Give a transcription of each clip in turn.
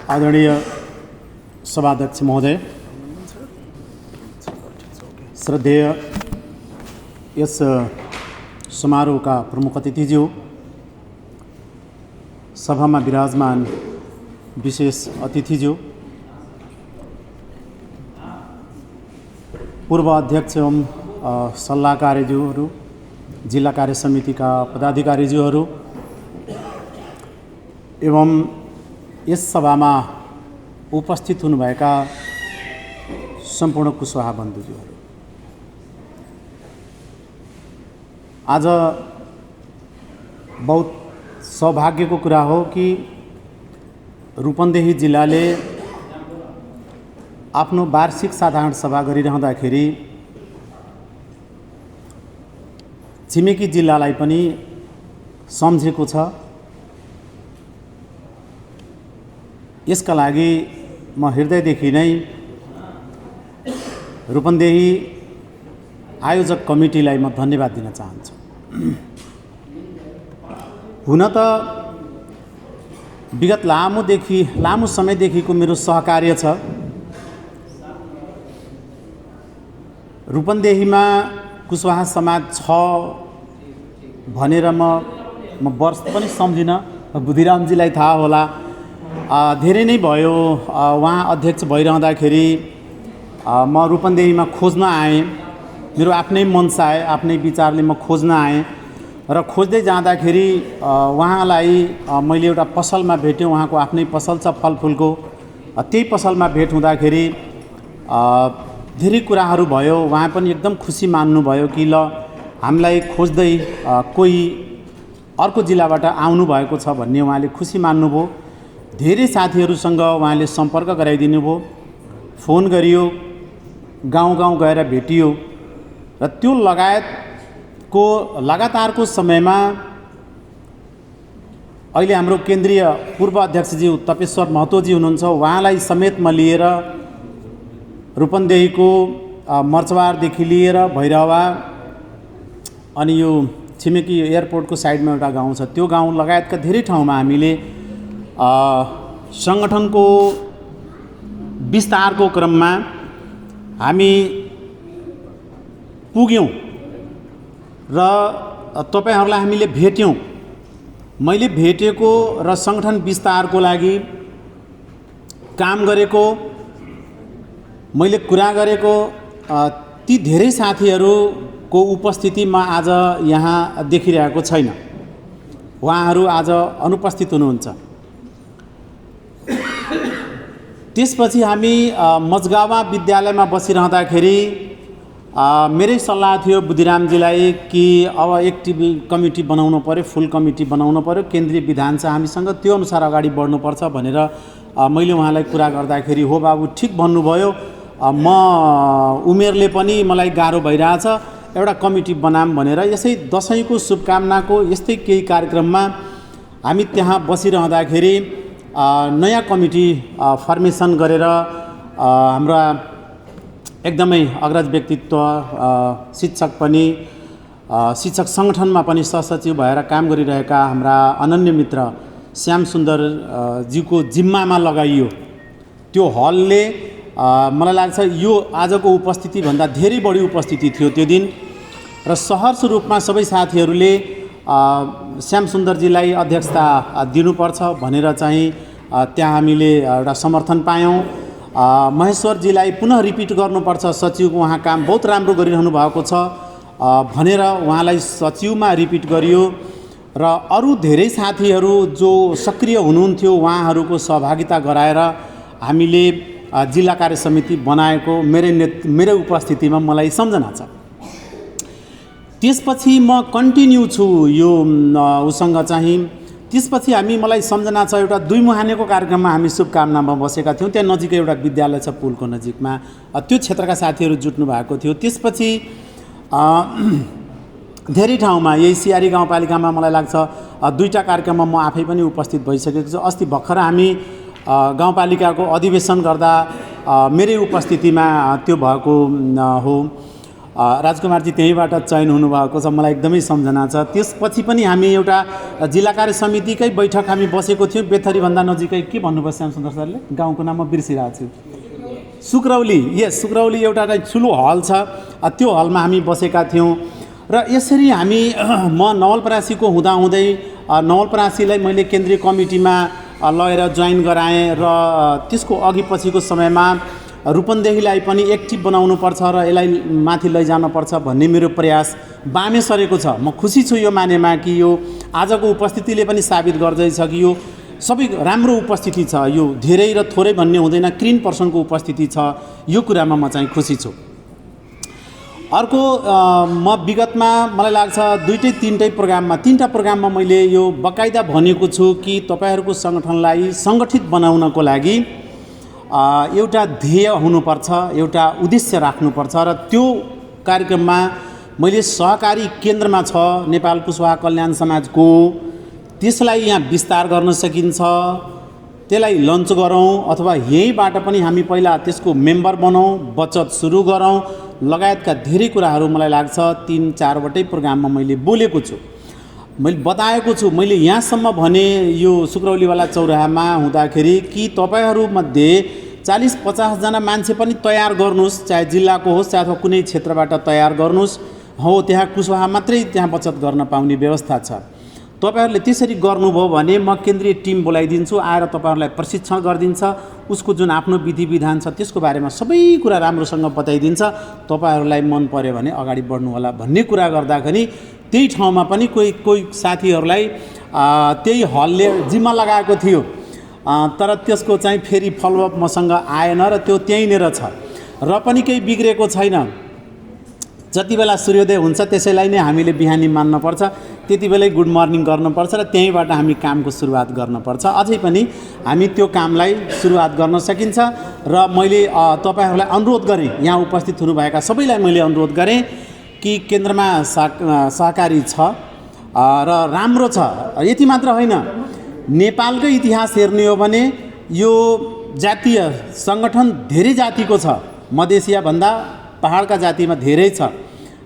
आदरणीय सभाध्यक्ष महोदय, श्रद्धेय यस समारोहका प्रमुख अतिथिज्यू, सभामा विराजमान विशेष अतिथिज्यू, पूर्व अध्यक्ष एवं सल्लाहकारज्यूहरू, जिल्ला कार्य समितिका पदाधिकारीज्यूहरू एवं यस सभामा उपस्थित हुनुभएका सम्पूर्ण कुशवाहा बन्धुज्यूहरू, आज बहुत सौभाग्यको कुरा हो कि रूपन्देही जिल्लाले आफ्नो वार्षिक साधारण सभा गरिरहँदाखेरि छिमेकी जिल्लालाई पनि सम्झेको छ। यसका लागि म हृदयदेखि नै रूपन्देही आयोजक कमिटीलाई म धन्यवाद दिन चाहन्छु। हुन त विगत लामो समयदेखिको मेरो सहकार्य छ। रूपन्देहीमा कुशवाहा समाज छ भनेर म वर्ष पनि सम्झिनँ, बुद्धिरामजीलाई थाहा होला। धेरै नै भयो, उहाँ अध्यक्ष भइरहँदाखेरि म रूपन्देहीमा खोज्न आएँ। मेरो आफ्नै मनसाय, आफ्नै विचारले म खोज्न आएँ र खोज्दै जाँदाखेरि उहाँलाई मैले एउटा पसलमा भेटेँ। उहाँको आफ्नै पसल छ फलफुलको। त्यही पसलमा भेट हुँदाखेरि धेरै कुराहरू भयो। उहाँ पनि एकदम खुसी मान्नुभयो कि ल हामीलाई खोज्दै कोही अर्को जिल्लाबाट आउनुभएको छ भन्ने उहाँले खुसी मान्नुभयो। धेरै साथीहरूसँग उहाँले सम्पर्क गराइदिनु भयो, फोन गरियो, गाउँ गाउँ गएर भेटियो र त्यो लगातारको समयमा अहिले हाम्रो केन्द्रीय पूर्व अध्यक्षज्यू तपेश्वर महतोजी हुनुहुन्छ। उहाँलाई समेत म लिएर रूपन्देहीको मर्चवारदेखि लिएर भैरवा अनि यो छिमेकी एयरपोर्टको साइडमा एउटा गाउँ छ, त्यो गाउँ लगायतका धेरै ठाउँमा हामीले सङ्गठनको विस्तारको क्रममा हामी पुग्यौँ र तपाईहरूलाई हामीले भेट्यौँ। मैले भेटेको र सङ्गठन विस्तारको लागि काम गरेको, मैले कुरा गरेको ती धेरै साथीहरूको उपस्थितिमा आज यहाँ देखिरहेको छैन। उहाँहरू आज अनुपस्थित हुनुहुन्छ। त्यसपछि हामी मजगावा विद्यालयमा बसिरहँदाखेरि मेरै सल्लाह थियो बुद्धिरामजीलाई कि अब एक कमिटी बनाउनु पर्यो, फुल कमिटी बनाउनु पर्यो, केन्द्रीय विधान छ हामीसँग, त्यो अनुसार अगाडि बढ्नुपर्छ भनेर मैले उहाँलाई कुरा गर्दाखेरि हो बाबु ठिक भन्नुभयो, म उमेरले पनि मलाई गाह्रो भइरहेछ, एउटा कमिटी बनाऊँ भनेर यसै दसैँको शुभकामनाको यस्तै केही कार्यक्रममा हामी त्यहाँ बसिरहँदाखेरि नयाँ कमिटी फर्मेसन गरेर हाम्रा एकदमै अग्रज व्यक्तित्व शिक्षक सङ्गठनमा पनि सहसचिव भएर काम गरिरहेका हाम्रा अनन्य मित्र श्याम सुन्दर जीको जिम्मामा लगाइयो। त्यो हलले मलाई लाग्छ यो आजको उपस्थितिभन्दा धेरै बढी उपस्थिति थियो त्यो दिन र सहर्ष रूपमा सबै साथीहरूले श्याम सुन्दरजीलाई अध्यक्षता दिनुपर्छ भनेर चाहिँ त्यहाँ हामीले एउटा समर्थन पायौँ। महेश्वरजीलाई पुनः रिपिट गर्नुपर्छ, सचिवको उहाँ काम बहुत राम्रो गरिरहनु भएको छ भनेर उहाँलाई सचिवमा रिपिट गरियो र अरू धेरै साथीहरू जो सक्रिय हुनुहुन्थ्यो उहाँहरूको सहभागिता गराएर हामीले जिल्ला कार्य समिति बनाएको मेरो उपस्थितिमा मलाई सम्झना छ। त्यसपछि म कन्टिन्यू छु यो उसँग चाहिँ। त्यसपछि मलाई सम्झना छ एउटा 2 मुहानेको कार्यक्रममा हामी शुभकामनामा बसेका थियौँ। त्यहाँ नजिकै एउटा विद्यालय छ पुलको नजिकमा, त्यो क्षेत्रका साथीहरू जुट्नु भएको थियो। त्यसपछि धेरै ठाउँमा यही सियारी गाउँपालिकामा मलाई लाग्छ 2टा कार्यक्रममा म आफै पनि उपस्थित भइसकेको छु। अस्ति भर्खर हामी गाउँपालिकाको अधिवेशन गर्दा मेरै उपस्थितिमा त्यो भएको हो। राजकुमारजी त्यहीँबाट चयन हुनुभएको छ, मलाई एकदमै सम्झना छ। त्यसपछि पनि हामी एउटा जिल्ला कार्य समितिकै बैठक हामी बसेको थियौँ, बेथरीभन्दा नजिकै, के भन्नुभयो श्यामसुन्दर सरले, गाउँको नाम म बिर्सिरहेको छु, सुक्रौली। यस, सुक्रौली एउटा ठुलो हल छ, त्यो हलमा हामी बसेका थियौँ। र यसरी हामी म नवलपरासीको हुँदाहुँदै नवलपरासीलाई मैले केन्द्रीय कमिटीमा लगेर जोइन गराएँ र त्यसको अघि पछिको समयमा रूपन्देहीलाई पनि एक्टिभ बनाउनुपर्छ र यसलाई माथि लैजानुपर्छ भन्ने मेरो प्रयास बामे सरेको छ। म खुसी छु यो मानेमा कि यो आजको उपस्थितिले पनि साबित गर्दैछ कि यो सबै राम्रो उपस्थिति छ, यो धेरै र थोरै भन्ने हुँदैन, क्रिन पर्सनको उपस्थिति छ, यो कुरामा म चाहिँ खुसी छु। अर्को म विगतमा मलाई लाग्छ तीनटा प्रोग्राममा मैले यो बकाइदा भनेको छु कि तपाईहरूको सङ्गठनलाई सङ्गठित बनाउनको लागि एउटा ध्येय हुनुपर्छ, एउटा उद्देश्य राख्नुपर्छ र त्यो कार्यक्रममा मैले सहकारी केन्द्रमा छ नेपाल कुशवाहा कल्याण समाजको, त्यसलाई यहाँ विस्तार गर्न सकिन्छ, त्यसलाई लन्च गरौँ अथवा यहीँबाट पनि हामी पहिला त्यसको मेम्बर बनाऊँ, बचत सुरु गरौँ लगायतका धेरै कुराहरू मलाई लाग्छ 3-4वटै प्रोग्राममा मैले बोलेको छु, मैले बताएको छु। मैले यहाँसम्म भने यो सुक्रौलीवाला चौराहामा हुँदाखेरि कि तपाईँहरूमध्ये 40-50 जना मान्छे पनि तयार गर्नुहोस्, चाहे जिल्लाको होस् चाहे अथवा कुनै क्षेत्रबाट तयार गर्नुहोस्, हो त्यहाँ कुशवाहा मात्रै त्यहाँ बचत गर्न पाउने व्यवस्था छ। तपाईहरूले त्यसरी गर्नुभयो भने म केन्द्रीय टिम बोलाइदिन्छु, आएर तपाईँहरूलाई प्रशिक्षण गरिदिन्छ, उसको जुन आफ्नो विधि विधान छ त्यसको बारेमा सबै कुरा राम्रोसँग बताइदिन्छ, तपाईँहरूलाई मन पर्यो भने अगाडि बढ्नु होला भन्ने कुरा गर्दाखेरि त्यही ठाउँमा पनि कोही साथीहरूलाई त्यही हलले जिम्मा लगाएको थियो, तर त्यसको चाहिँ फेरि फलोअप मसँग आएन र त्यो त्यहीँनिर छ र पनि केही बिग्रेको छैन। जति बेला सूर्योदय हुन्छ त्यसैलाई नै हामीले बिहानी मान्नुपर्छ, त्यति बेलै गुड मर्निङ गर्नुपर्छ र त्यहीँबाट हामी कामको सुरुवात गर्नुपर्छ। अझै पनि हामी त्यो कामलाई सुरुवात गर्न सकिन्छ र मैले तपाईँहरूलाई अनुरोध गरेँ, यहाँ उपस्थित हुनुभएका सबैलाई मैले अनुरोध गरेँ कि केन्द्रमा सहकारी छ र राम्रो छ। यति मात्र होइन, नेपालकै इतिहास हेर्ने हो भने यो जातीय सङ्गठन धेरै जातिको छ, मधेसिया भन्दा पहाडका जातिमा धेरै छ,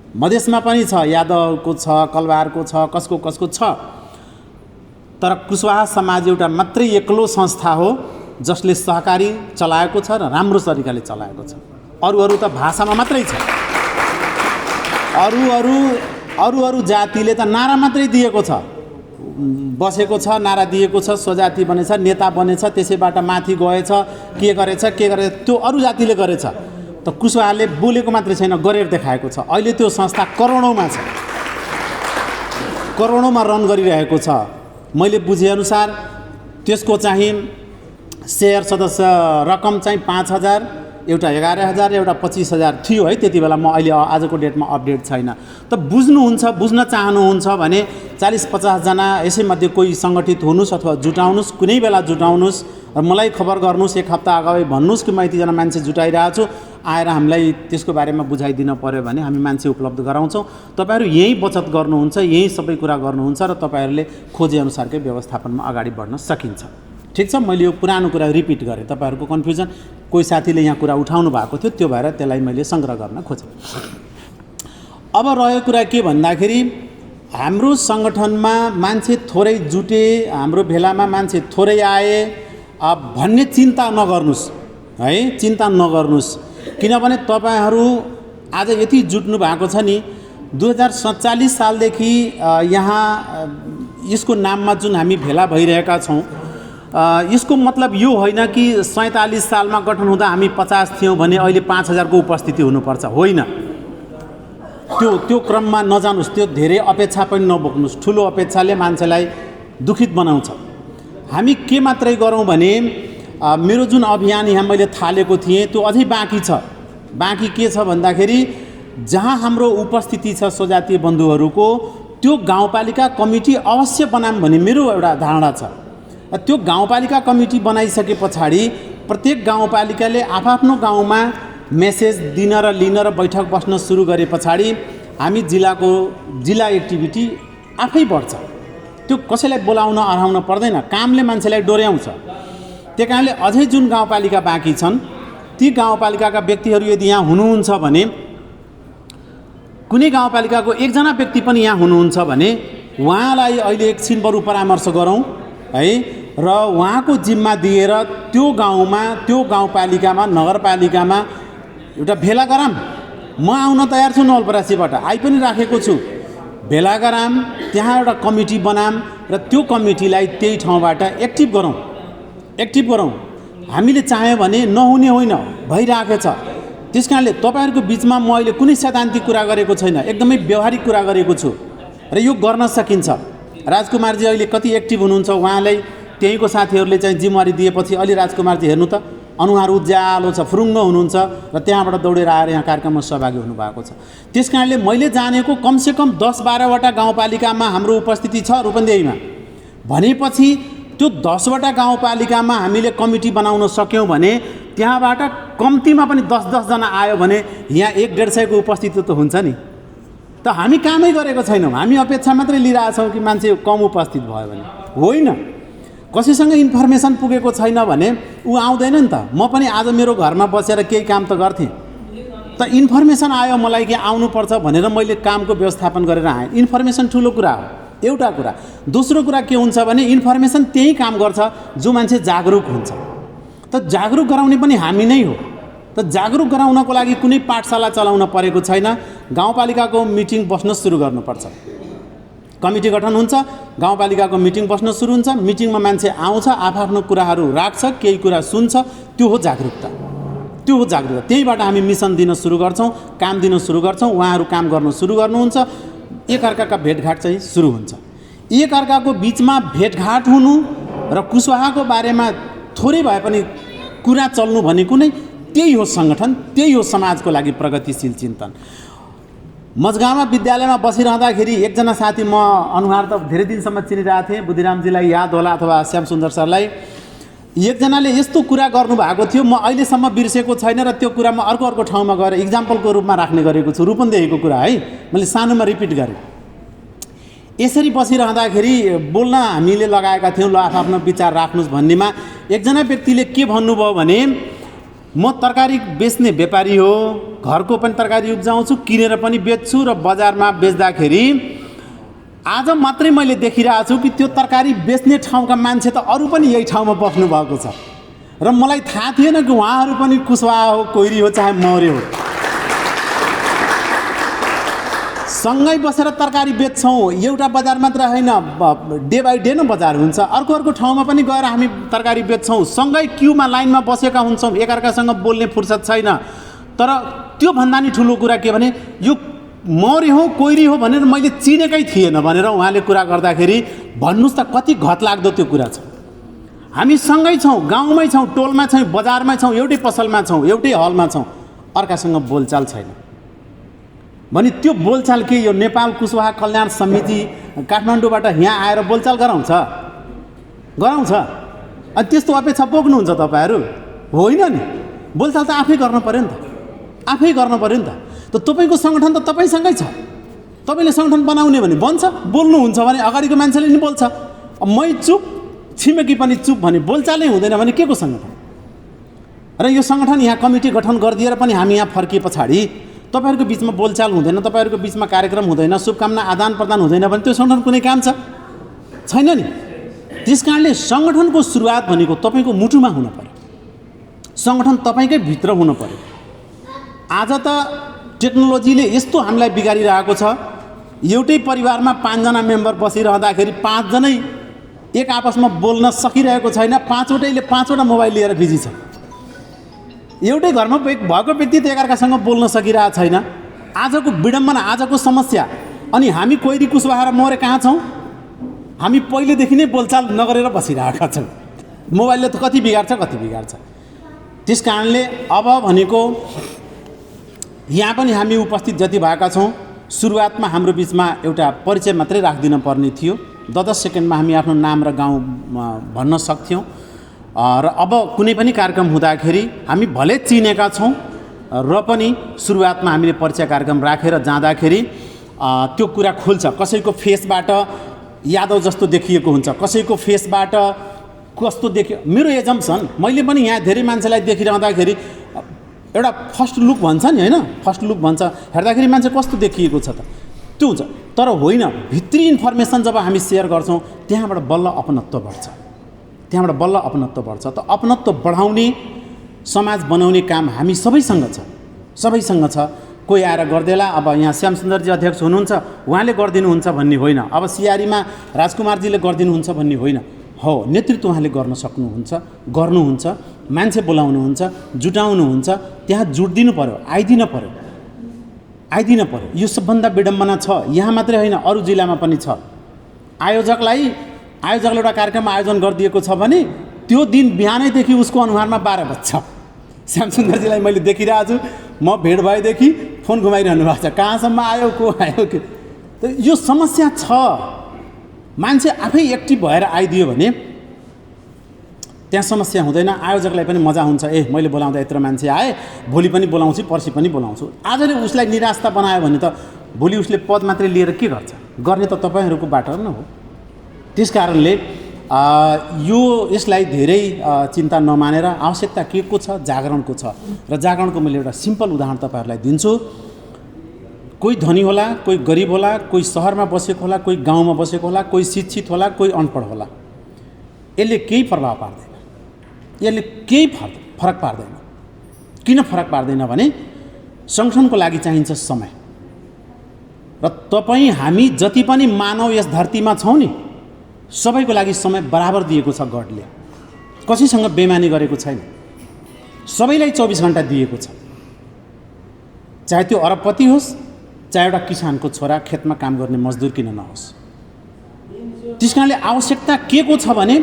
मधेसमा पनि छ, यादवको छ, कलवारको छ, कसको छ, तर कुशवाहा समाज एउटा मात्रै एक्लो संस्था हो जसले सहकारी चलाएको छ र राम्रो तरिकाले चलाएको छ। अरू त भाषामा मात्रै छ, अरू जातिले त नारा मात्रै दिएको छ, बसेको छ, नारा दिएको छ, स्वजाति बनेछ, नेता बनेछ, त्यसैबाट माथि गएछ, के गरेछ त्यो अरू जातिले गरेछ, त कुशवाहाले बोलेको मात्रै छैन, गरेर देखाएको छ। अहिले त्यो संस्था करोडौँमा छ, करोडौँमा रन गरिरहेको छ। मैले बुझेअनुसार त्यसको चाहिँ सेयर सदस्य रकम चाहिँ 5,000, एउटा 11,000, एउटा 25,000 थियो है त्यति बेला। म अहिले आजको डेटमा अपडेट छैन। त बुझ्न चाहनुहुन्छ भने 40-50 जना यसैमध्ये कोही सङ्गठित हुनुहोस् अथवा जुटाउनुहोस्, कुनै बेला जुटाउनुहोस् र मलाई खबर गर्नुहोस्, एक हप्ता अगाडि भन्नुहोस् कि म यतिजना मान्छे जुटाइरहेको छु, आएर हामीलाई त्यसको बारेमा बुझाइदिन पर्यो भने हामी मान्छे उपलब्ध गराउँछौँ। तपाईँहरू यहीँ बचत गर्नुहुन्छ, यहीँ सबै कुरा गर्नुहुन्छ र तपाईँहरूले खोजेअनुसारकै व्यवस्थापनमा अगाडि बढ्न सकिन्छ। ठिक छ, मैले यो पुरानो कुरा रिपिट गरेँ, तपाईँहरूको कन्फ्युजन कोही साथीले यहाँ कुरा उठाउनु भएको थियो, त्यो भएर त्यसलाई मैले सङ्ग्रह गर्न खोजेँ। अब रह्यो कुरा के भन्दाखेरि हाम्रो सङ्गठनमा मान्छे थोरै जुटे, हाम्रो भेलामा मान्छे थोरै आए भन्ने चिन्ता नगर्नुहोस् है, चिन्ता नगर्नुहोस्, किनभने तपाईँहरू आज यति जुट्नु भएको छ नि। 2047 सालदेखि यहाँ यसको नाममा जुन हामी भेला भइरहेका छौँ, यसको मतलब यो होइन कि 47 सालमा गठन हुँदा हामी 50 थियौँ भने अहिले 5,000 को उपस्थिति हुनुपर्छ, होइन। त्यो क्रममा नजानुहोस्, त्यो धेरै अपेक्षा पनि नबोक्नुहोस्, ठुलो अपेक्षाले मान्छेलाई दुखित बनाउँछ। हामी के मात्रै गरौँ भने मेरो जुन अभियान यहाँ मैले थालेको थिएँ त्यो अझै बाँकी छ। बाँकी के छ भन्दाखेरि जहाँ हाम्रो उपस्थिति छ स्वजातीय बन्धुहरूको, त्यो गाउँपालिका कमिटी अवश्य बनाऊँ भन्ने मेरो एउटा धारणा छ। त्यो गाउँपालिका कमिटी बनाइसके पछाडि प्रत्येक गाउँपालिकाले आफ्नो गाउँमा मेसेज दिन र लिन र बैठक बस्न सुरु गरे पछाडि हामी जिल्ला एक्टिभिटी आफै बढ्छ। त्यो कसैलाई बोलाउन अराउन पर्दैन, कामले मान्छेलाई डोर्याउँछ। त्यही कारणले अझै जुन गाउँपालिका बाँकी छन् ती गाउँपालिकाका व्यक्तिहरू यदि यहाँ हुनुहुन्छ भने कुनै गाउँपालिकाको एकजना व्यक्ति पनि यहाँ हुनुहुन्छ भने उहाँलाई अहिले एकछिन बरु परामर्श गरौँ है र उहाँको जिम्मा दिएर त्यो गाउँमा, त्यो गाउँपालिकामा, नगरपालिकामा एउटा भेला गराम। म आउन तयार छु नवलपरासीबाट, आइ पनि राखेको छु। भेला गराम, त्यहाँ एउटा कमिटी बनाम र त्यो कमिटीलाई त्यही ठाउँबाट एक्टिभ गरौँ। हामीले चाह्यौँ भने नहुने होइन, भइरहेको छ। त्यस कारणले तपाईँहरूको बिचमा म अहिले कुनै सैद्धान्तिक कुरा गरेको छैन, एकदमै व्यवहारिक कुरा गरेको छु र यो गर्न सकिन्छ। राजकुमारजी अहिले कति एक्टिभ हुनुहुन्छ, उहाँलाई त्यहीँको साथीहरूले चाहिँ जिम्मेवारी दिएपछि अहिले राजकुमारजी हेर्नु त अनुहार उज्यालो छ, फुरुङ्ग हुनुहुन्छ र त्यहाँबाट दौडेर आएर यहाँ कार्यक्रममा सहभागी हुनुभएको छ। त्यस कारणले मैले जानेको कमसेकम 10-12वटा गाउँपालिकामा हाम्रो उपस्थिति छ रूपन्देहीमा भनेपछि त्यो 10वटा गाउँपालिकामा हामीले कमिटी बनाउन सक्यौँ भने त्यहाँबाट कम्तीमा पनि 10-10 जना आयो भने यहाँ 100-150 उपस्थिति त हुन्छ नि। त हामी कामै गरेको छैनौँ, हामी अपेक्षा मात्रै लिइरहेछौँ कि मान्छे कम उपस्थित भयो भने। होइन, कसैसँग इन्फर्मेसन पुगेको छैन भने ऊ आउँदैन नि त। म पनि आज मेरो घरमा बसेर केही काम त गर्थेँ, त इन्फर्मेसन आयो मलाई कि आउनुपर्छ भनेर मैले कामको व्यवस्थापन गरेर आएँ। इन्फर्मेसन ठुलो कुरा हो, एउटा कुरा। दोस्रो कुरा के हुन्छ भने इन्फर्मेसन त्यही काम गर्छ जो मान्छे जागरुक हुन्छ। त जागरुक गराउने पनि हामी नै हो। त जागरुक गराउनको लागि कुनै पाठशाला चलाउन परेको छैन, गाउँपालिकाको मिटिङ बस्न सुरु गर्नुपर्छ। कमिटी गठन हुन्छ, गाउँपालिकाको मिटिङ बस्न सुरु हुन्छ, मिटिङमा मान्छे आउँछ, आफ्नो कुराहरू राख्छ, केही कुरा सुन्छ, त्यो हो जागरुकता। त्यहीबाट हामी मिसन दिन सुरु गर्छौँ, काम दिन सुरु गर्छौँ, उहाँहरू काम गर्न सुरु गर्नुहुन्छ, एकअर्काका भेटघाट चाहिँ सुरु हुन्छ। एकअर्काको बिचमा भेटघाट हुनु र कुशवाहाको बारेमा थोरै भए पनि कुरा चल्नु भनेको नै त्यही हो सङ्गठन, त्यही हो समाजको लागि प्रगतिशील चिन्तन। मजगाउँमा विद्यालयमा बसिरहँदाखेरि एकजना साथी, म अनुहार त धेरै दिनसम्म चिनिरहेको थिएँ, बुद्धिरामजीलाई याद होला अथवा श्याम सुन्दर सरलाई, एकजनाले यस्तो कुरा गर्नुभएको थियो, म अहिलेसम्म बिर्सेको छैन र त्यो कुरा म अर्को ठाउँमा गएर इक्जाम्पलको रूपमा राख्ने गरेको छु। रूपन्देहीको कुरा है, मैले सानोमा रिपिट गरेँ। यसरी बसिरहँदाखेरि बोल्न हामीले लगाएका थियौँ, ल आफ्नो विचार राख्नुहोस् भन्नेमा एकजना व्यक्तिले के भन्नुभयो भने म तरकारी बेच्ने व्यापारी हो, घरको पनि तरकारी उब्जाउँछु, किनेर पनि बेच्छु र बजारमा बेच्दाखेरि आज मात्रै मैले देखिरहेको छु कि त्यो तरकारी बेच्ने ठाउँका मान्छे त अरू पनि यही ठाउँमा बस्नु भएको छ र मलाई थाहा थिएन कि उहाँहरू पनि कुशवाहा हो, कोइरी हो, चाहे मौर्य हो। सँगै बसेर तरकारी बेच्छौँ, एउटा बजार मात्र होइन, डे बाई डे नै बजार हुन्छ, अर्को ठाउँमा पनि गएर हामी तरकारी बेच्छौँ, सँगै क्युमा लाइनमा बसेका हुन्छौँ, एकअर्कासँग बोल्ने फुर्सद छैन। तर त्योभन्दा नि ठुलो कुरा के भने यो मौर्य हो, कोइरी हो भनेर मैले चिनेकै थिएन भनेर उहाँले कुरा गर्दाखेरि भन्नुहोस् त कति घतलाग्दो त्यो कुरा छ। हामी सँगै छौँ, गाउँमै छौँ, टोलमा छौँ, बजारमै छौँ, एउटै पसलमा छौँ, एउटै हलमा छौँ, अर्कासँग बोलचाल छैन भने त्यो बोलचाल के यो नेपाल कुशवाहा कल्याण समिति काठमाडौँबाट यहाँ आएर बोलचाल गराउँछ? अनि त्यस्तो अपेक्षा बोक्नुहुन्छ तपाईँहरू? होइन नि, बोलचाल त आफै गर्न पऱ्यो नि त। त तपाईँको सङ्गठन त तपाईँसँगै छ, तपाईँले सङ्गठन बनाउने भने बन्छ, बोल्नुहुन्छ भने अगाडिको मान्छेले नि बोल्छ। मै चुप, छिमेकी पनि चुप भने बोलचालै हुँदैन भने के को सङ्गठन? र यो सङ्गठन यहाँ कमिटी गठन गरिदिएर पनि हामी यहाँ फर्किए पछाडि तपाईँहरूको बिचमा बोलचाल हुँदैन, तपाईँहरूको बिचमा कार्यक्रम हुँदैन, शुभकामना आदान प्रदान हुँदैन भने त्यो सङ्गठन कुनै काम छैन नि। त्यस कारणले सङ्गठनको सुरुवात भनेको तपाईँको मुटुमा हुनु पर्यो, सङ्गठन तपाईँकै भित्र हुनु पर्यो। आज त टेक्नोलोजीले यस्तो हामीलाई बिगारिरहेको छ, एउटै परिवारमा 5 जना मेम्बर बसिरहँदाखेरि 5 जनै एक आपसमा बोल्न सकिरहेको छैन, 5वटैले 5वटा मोबाइल लिएर बिजी छ। एउटै घरमा भएको व्यक्ति त एकअर्कासँग बोल्न सकिरहेको छैन। आजको विडम्बना, आजको समस्या। अनि हामी कोइरी कुशवाहा र मौर्य कहाँ छौँ? हामी पहिलेदेखि नै बोलचाल नगरेर बसिरहेका छौँ। मोबाइलले त कति बिगार्छ। त्यस कारणले अब भनेको यहाँ पनि हामी उपस्थित जति भएका छौँ, सुरुवातमा हाम्रो बिचमा एउटा परिचय मात्रै राखिदिन पर्ने थियो। 10 सेकेन्डमा हामी आफ्नो नाम र गाउँ भन्न सक्थ्यौँ र अब कुनै पनि कार्यक्रम हुँदाखेरि हामी भले चिनेका छौँ र पनि सुरुवातमा हामीले परिचय कार्यक्रम राखेर जाँदाखेरि त्यो कुरा खुल्छ। कसैको फेसबाट यादव जस्तो देखिएको हुन्छ, कसैको फेसबाट कस्तो देखियो। मेरो एजम्सन, मैले पनि यहाँ धेरै मान्छेलाई देखिरहँदाखेरि एउटा फर्स्ट लुक भन्छ नि होइन, फर्स्ट लुक भन्छ, हेर्दाखेरि मान्छे कस्तो देखिएको छ त त्यो हुन्छ। तर होइन, भित्री इन्फर्मेसन जब हामी सेयर गर्छौँ त्यहाँबाट बल्ल अपनत्व बढ्छ, त्यहाँबाट बल्ल अपनत्व बढ्छ। त अपनत्व बढाउने समाज बनाउने काम हामी सबैसँग छ, सबैसँग छ। कोही आएर गरिदेला, अब यहाँ श्यामसुन्दरजी अध्यक्ष हुनुहुन्छ उहाँले गरिदिनुहुन्छ भन्ने होइन, अब सिआरीमा राजकुमारजीले गरिदिनुहुन्छ भन्ने होइन। हो, नेतृत्व उहाँले गर्न सक्नुहुन्छ, गर्नुहुन्छ, मान्छे बोलाउनुहुन्छ, जुटाउनुहुन्छ, त्यहाँ जुट्दिनु पऱ्यो, आइदिनु पऱ्यो, आइदिनु पऱ्यो। यो सबभन्दा विडम्बना छ, यहाँ मात्रै होइन अरू जिल्लामा पनि छ। आयोजकले एउटा कार्यक्रम आयोजन गरिदिएको छ भने त्यो दिन बिहानैदेखि उसको अनुहारमा 12 बज्छ। श्यामसुन्दरजीलाई मैले देखिरहेको छु, म भेट भएदेखि फोन घुमाइरहनु भएको छ, कहाँसम्म आयो, को आयो के। यो समस्या छ। मान्छे आफै एक्टिभ भएर आइदियो भने त्यहाँ समस्या हुँदैन, आयोजकलाई पनि मजा हुन्छ। ए मैले बोलाउँदा यत्रो मान्छे आए, भोलि पनि बोलाउँछु, पर्सि पनि बोलाउँछु। आजले उसलाई निराशा बनायो भने त भोलि उसले पद मात्रै लिएर के गर्छ? गर्ने त तपाईँहरूको बाटो न हो। त्यस कारणले यसलाई धेरै चिन्ता नमानेर आवश्यकता के को छ? जागरणको छ। र जागरणको मैले एउटा सिम्पल उदाहरण तपाईँहरूलाई दिन्छु। कोही धनी होला, कोही गरिब होला, कोही सहरमा बसेको होला, कोही गाउँमा बसेको होला, कोही शिक्षित होला, कोही अनपढ होला। यसले केही प्रभाव पार्दैन, यसले केही फरक पार्दैन। किन फरक पार्दैन भने सङ्गठनको लागि चाहिन्छ समय। र तपाईँ हामी जति पनि मानव यस धरतीमा छौँ नि, सबैको लागि समय बराबर दिएको छ गडले, कसैसँग बेमानी गरेको छैन। सबैलाई 24 घण्टा दिएको छ, चाहे त्यो अरबपति होस्, चाहे एउटा किसानको छोरा खेतमा काम गर्ने मजदुर किन नहोस्। त्यस कारणले आवश्यकता के को छ भने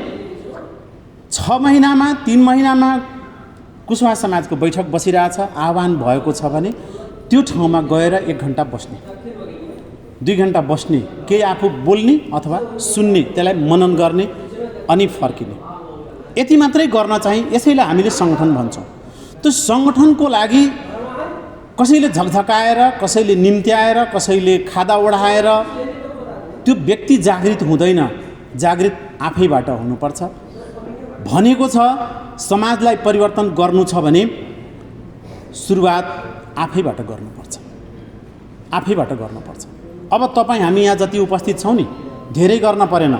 6 महिनामा 3 महिनामा कुशवाहा समाजको बैठक बसिरहेछ, आह्वान भएको छ भने त्यो ठाउँमा गएर 1 घण्टा बस्ने, 2 घण्टा बस्ने, केही आफू बोल्ने अथवा सुन्ने, त्यसलाई मनन गर्ने अनि फर्किने, यति मात्रै गर्न चाहिँ। यसैलाई हामीले सङ्गठन भन्छौँ। त्यो सङ्गठनको लागि कसैले झकझकाएर, कसैले निम्त्याएर, कसैले खादा ओढाएर त्यो व्यक्ति जागृत हुँदैन। जागृत आफैबाट हुनुपर्छ। भनेको छ समाजलाई परिवर्तन गर्नु छ भने सुरुवात आफैबाट गर्नुपर्छ, आफैबाट गर्नुपर्छ। अब तपाईँ हामी यहाँ जति उपस्थित छौँ नि, धेरै गर्न परेन,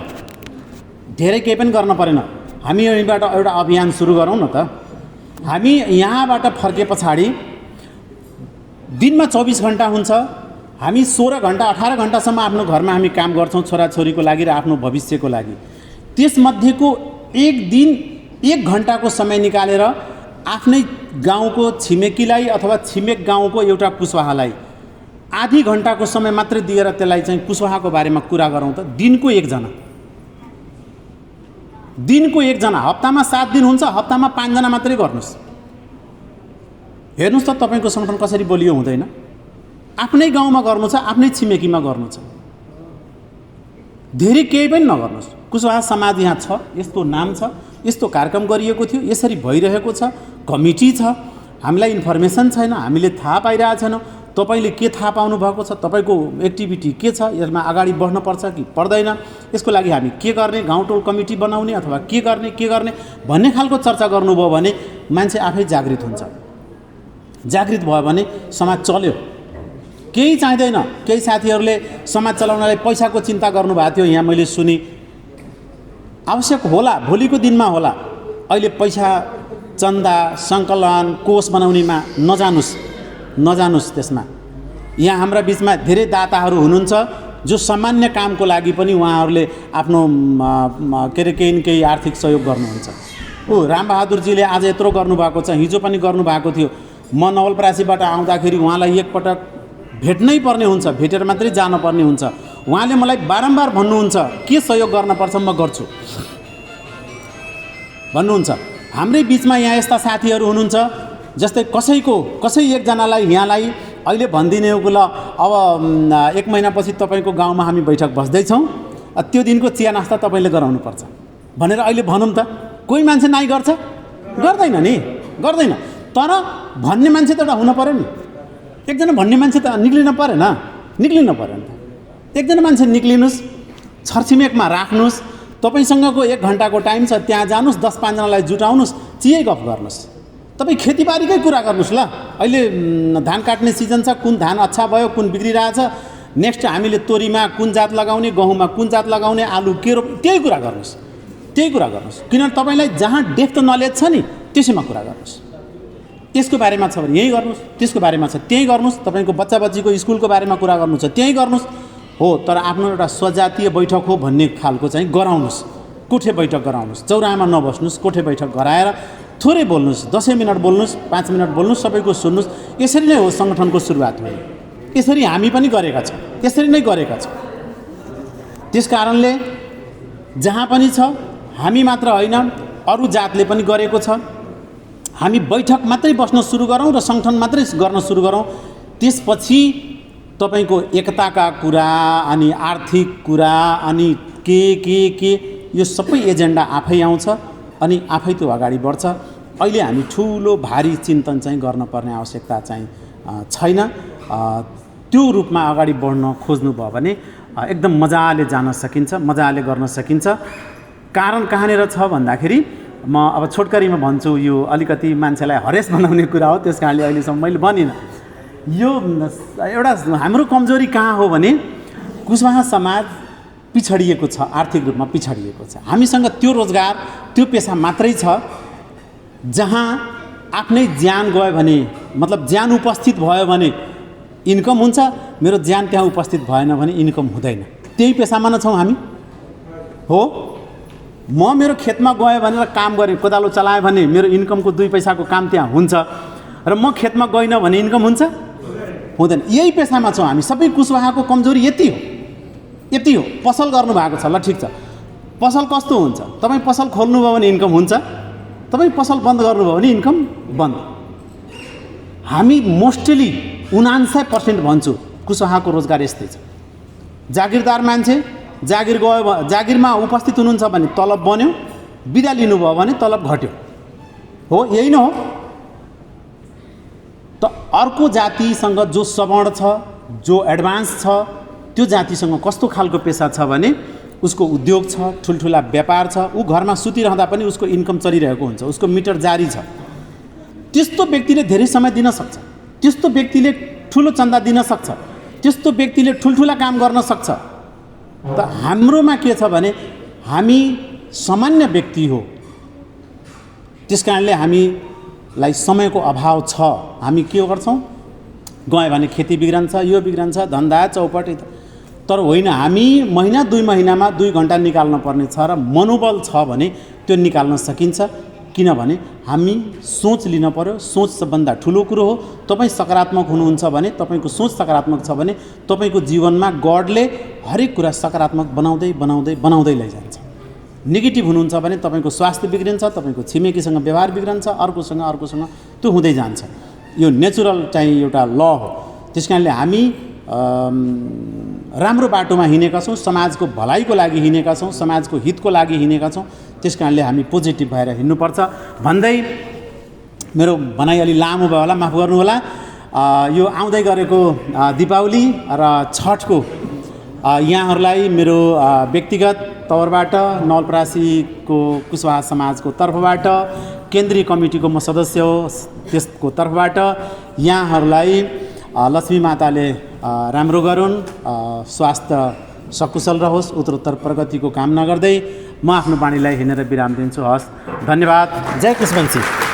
धेरै केही पनि गर्न परेन। हामी यहीँबाट एउटा अभियान सुरु गरौँ न त। हामी यहाँबाट फर्के पछाडि दिनमा 24 घण्टा हुन्छ, हामी 16 घण्टा 18 घण्टासम्म आफ्नो घरमा हामी काम गर्छौँ छोराछोरीको लागि र आफ्नो भविष्यको लागि। त्यसमध्येको एक दिन 1 घण्टाको समय निकालेर आफ्नै गाउँको छिमेकीलाई अथवा छिमेक गाउँको एउटा कुशवाहालाई आधी घण्टाको समय मात्रै दिएर त्यसलाई चाहिँ कुशवाहाको बारेमा कुरा गरौँ त। दिनको 1 जना, दिनको 1 जना, हप्तामा 7 दिन हुन्छ, हप्तामा 5 जना मात्रै गर्नुहोस्। हेर्नुहोस् त तपाईँको सङ्गठन कसरी बलियो हुँदैन। आफ्नै गाउँमा गर्नु छ, आफ्नै छिमेकीमा गर्नु छ, धेरै केही पनि नगर्नुहोस्। कुशवाहा समाज यहाँ छ, यस्तो नाम छ, यस्तो कार्यक्रम गरिएको थियो, यसरी भइरहेको छ, कमिटी छ, हामीलाई इन्फर्मेसन छैन, हामीले थाहा पाइरहेको छैनौँ। तपाईँले के थाहा पाउनु भएको छ? तपाईँको एक्टिभिटी के छ? यसमा अगाडि बढ्नुपर्छ कि पर्दैन? यसको लागि हामी के गर्ने? गाउँटोल कमिटी बनाउने अथवा के गर्ने भन्ने खालको चर्चा गर्नुभयो भने मान्छे आफै जागृत हुन्छ। जागृत भयो भने समाज चल्यो। केही चाहिँदैन। केही साथीहरूले समाज चलाउनलाई पैसाको चिन्ता गर्नुभएको थियो, यहाँ मैले सुने। आवश्यक होला, भोलिको दिनमा होला। अहिले पैसा, चन्दा, सङ्कलन, कोष बनाउनेमा नजानुस् त्यसमा। यहाँ हाम्रा बिचमा धेरै दाताहरू हुनुहुन्छ जो सामान्य कामको लागि पनि उहाँहरूले आफ्नो केही न केही आर्थिक सहयोग गर्नुहुन्छ। रामबहादुरजीले आज यत्रो गर्नुभएको छ, हिजो पनि गर्नुभएको थियो। म नवलपरासीबाट आउँदाखेरि उहाँलाई एकपटक भेट्नै पर्ने हुन्छ, भेटेर मात्रै जानुपर्ने हुन्छ। उहाँले मलाई बारम्बार भन्नुहुन्छ के सहयोग गर्नुपर्छ म गर्छु भन्नुहुन्छ। हाम्रै बिचमा यहाँ यस्ता साथीहरू हुनुहुन्छ जस्तै कसै एकजनालाई यहाँलाई अहिले भनिदिने हो ल अब 1 महिनापछि तपाईँको गाउँमा हामी बैठक बस्दैछौँ, त्यो दिनको चिया नास्ता तपाईँले गराउनुपर्छ भनेर अहिले भनौँ त। कोही मान्छे नाइ गर्छ? गर्दैन नि, गर्दैन। तर भन्ने मान्छे त एउटा हुनु पऱ्यो नि। एकजना भन्ने मान्छे त निक्लिनु परेन? निक्लिनु पऱ्यो नि त। एकजना मान्छे निक्लिनुहोस्, छरछिमेकमा राख्नुहोस्, तपाईँसँगको 1 घण्टाको टाइम छ, त्यहाँ जानुहोस्, 10-5 जनालाई जुटाउनुहोस्, चियै गफ गर्नुहोस्। तपाईँ खेतीबारीकै कुरा गर्नुहोस् ल। अहिले धान काट्ने सिजन छ, कुन धान अच्छा भयो, कुन बिग्रिरहेछ, नेक्स्ट हामीले तोरीमा कुन जात लगाउने, गहुँमा कुन जात लगाउने, आलु के रोप, त्यही कुरा गर्नुहोस्, त्यही कुरा गर्नुहोस्। किनभने तपाईँलाई जहाँ डेप्थ नलेज छ नि त्यसैमा कुरा गर्नुहोस्। त्यसको बारेमा छ भने यही गर्नुहोस्, त्यसको बारेमा छ त्यही गर्नुहोस्, तपाईँको बच्चा बच्चीको स्कुलको बारेमा कुरा गर्नु छ त्यही गर्नुहोस्। हो, तर आफ्नो एउटा स्वजातीय बैठक हो भन्ने खालको चाहिँ गराउनुहोस्, कोठे बैठक गराउनुहोस्, चौराहामा नबस्नुहोस्, कोठे बैठक गराएर थोरै बोल्नुहोस्, 10 मिनट बोल्नुहोस्, 5 मिनट बोल्नुहोस्, सबैको सुन्नुहोस्। यसरी नै हो सङ्गठनको सुरुवात हुने। यसरी हामी पनि गरेका छौँ, यसरी नै गरेका छौँ। त्यस कारणले जहाँ पनि छ हामी मात्र होइन, अरू जातले पनि गरेको छ। हामी बैठक मात्रै बस्न सुरु गरौँ र सङ्गठन मात्रै गर्न सुरु गरौँ। त्यसपछि तपाईँको एकताका कुरा अनि आर्थिक कुरा अनि के यो सबै एजेन्डा आफै आउँछ अनि आफै त्यो अगाडि बढ्छ। अहिले हामी ठुलो भारी चिन्तन चाहिँ गर्नुपर्ने आवश्यकता चाहिँ छैन। त्यो रूपमा अगाडि बढ्न खोज्नुभयो भने एकदम मजाले जान सकिन्छ, मजाले गर्न सकिन्छ। कारण कहाँनिर छ भन्दाखेरि म अब छोटकरीमा भन्छु, यो अलिकति मान्छेलाई हरेस बनाउने कुरा हो, त्यस कारणले अहिलेसम्म मैले भनिनँ। यो एउटा हाम्रो कमजोरी कहाँ हो भने कुशवाहा समाज पिछडिएको छ, आर्थिक रूपमा पिछडिएको छ। हामीसँग त्यो रोजगार, त्यो पेसा मात्रै छ जहाँ आफ्नै ज्यान गयो भने, मतलब ज्यान उपस्थित भयो भने इन्कम हुन्छ, मेरो ज्यान त्यहाँ उपस्थित भएन भने इन्कम हुँदैन। त्यही पेसामा न छौँ हामी। हो, म मेरो खेतमा गएँ भनेर काम गरेँ, कोदालो चलाएँ भने मेरो इन्कमको 2 पैसाको काम त्यहाँ हुन्छ, र म खेतमा गइनँ भने इन्कम हुन्छ? हुँदैन। यही पेसामा छौँ हामी। सबै कुशवाहाको कमजोरी यति हो, यति हो। पसल गर्नुभएको छ, ल ठिक छ, पसल कस्तो हुन्छ? तपाईँ पसल खोल्नुभयो भने इन्कम हुन्छ, तपाईँ पसल बन्द गर्नुभयो भने इन्कम बन्द। हामी मोस्टली 99% भन्छु कुशवाहाको रोजगार यस्तै छ। जागिरदार मान्छे जागिर गयो, जागिरमा उपस्थित हुनुहुन्छ भने तलब बन्यो, बिदा लिनुभयो भने तलब घट्यो। हो, यही नै हो। त अर्को जातिसँग जो सवर्ण छ, जो एडभान्स छ, त्यो जातिसँग कस्तो खालको पेसा छ भने उसको उद्योग छ, ठुल्ठुला व्यापार छ, ऊ घरमा सुतिरहँदा पनि उसको इन्कम चलिरहेको हुन्छ, उसको मिटर जारी छ। त्यस्तो व्यक्तिले धेरै समय दिन सक्छ, त्यस्तो व्यक्तिले ठुलो चन्दा दिन सक्छ, त्यस्तो व्यक्तिले ठुल्ठुला काम गर्न सक्छ। त हाम्रोमा के छ भने हामी सामान्य व्यक्ति हो, त्यस कारणले हामीलाई समयको अभाव छ। हामी के गर्छौँ, गयो भने खेती बिग्रन्छ, यो बिग्रन्छ, धन्दा चौपट। तर होइन, हामी महिना 2 महिनामा 2 घन्टा निकाल्न पर्ने छ र मनोबल छ भने त्यो निकाल्न सकिन्छ। किनभने हामी सोच लिन पर्यो, सोच सबभन्दा ठुलो कुरो हो। तपाईँ सकारात्मक हुनुहुन्छ भने, तपाईँको सोच सकारात्मक छ भने तपाईँको जीवनमा गडले हरेक कुरा सकारात्मक बनाउँदै बनाउँदै बनाउँदै लैजान्छ। नेगेटिभ हुनुहुन्छ भने तपाईँको स्वास्थ्य बिग्रिन्छ, तपाईँको छिमेकीसँग व्यवहार बिग्रन्छ, अर्कोसँग त्यो हुँदै जान्छ। यो नेचुरल चाहिँ एउटा ल हो। त्यस कारणले हामी राम्रो बाटोमा हिँडेका छौँ, समाजको भलाइको लागि हिँडेका छौँ, समाजको हितको लागि हिँडेका छौँ। त्यस कारणले हामी पोजिटिभ भएर हिँड्नुपर्छ भन्दै मेरो भनाइ अलि लामो भयो होला, माफ गर्नुहोला। यो आउँदै गरेको दीपावली र छठको यहाँहरूलाई मेरो व्यक्तिगत तौरबाट, नवलपरासीको कुशवाहा समाजको तर्फबाट, केन्द्रीय कमिटीको म सदस्य हो त्यसको तर्फबाट यहाँहरूलाई लक्ष्मी माताले राम्रो गरून्, स्वास्थ्य सकुशल रहोस्, उत्तरोत्तर प्रगतिको कामना गर्दै म आफ्नो बाणीलाई हिँडेर विराम दिन्छु। हस्, धन्यवाद। जय कुशवंशी।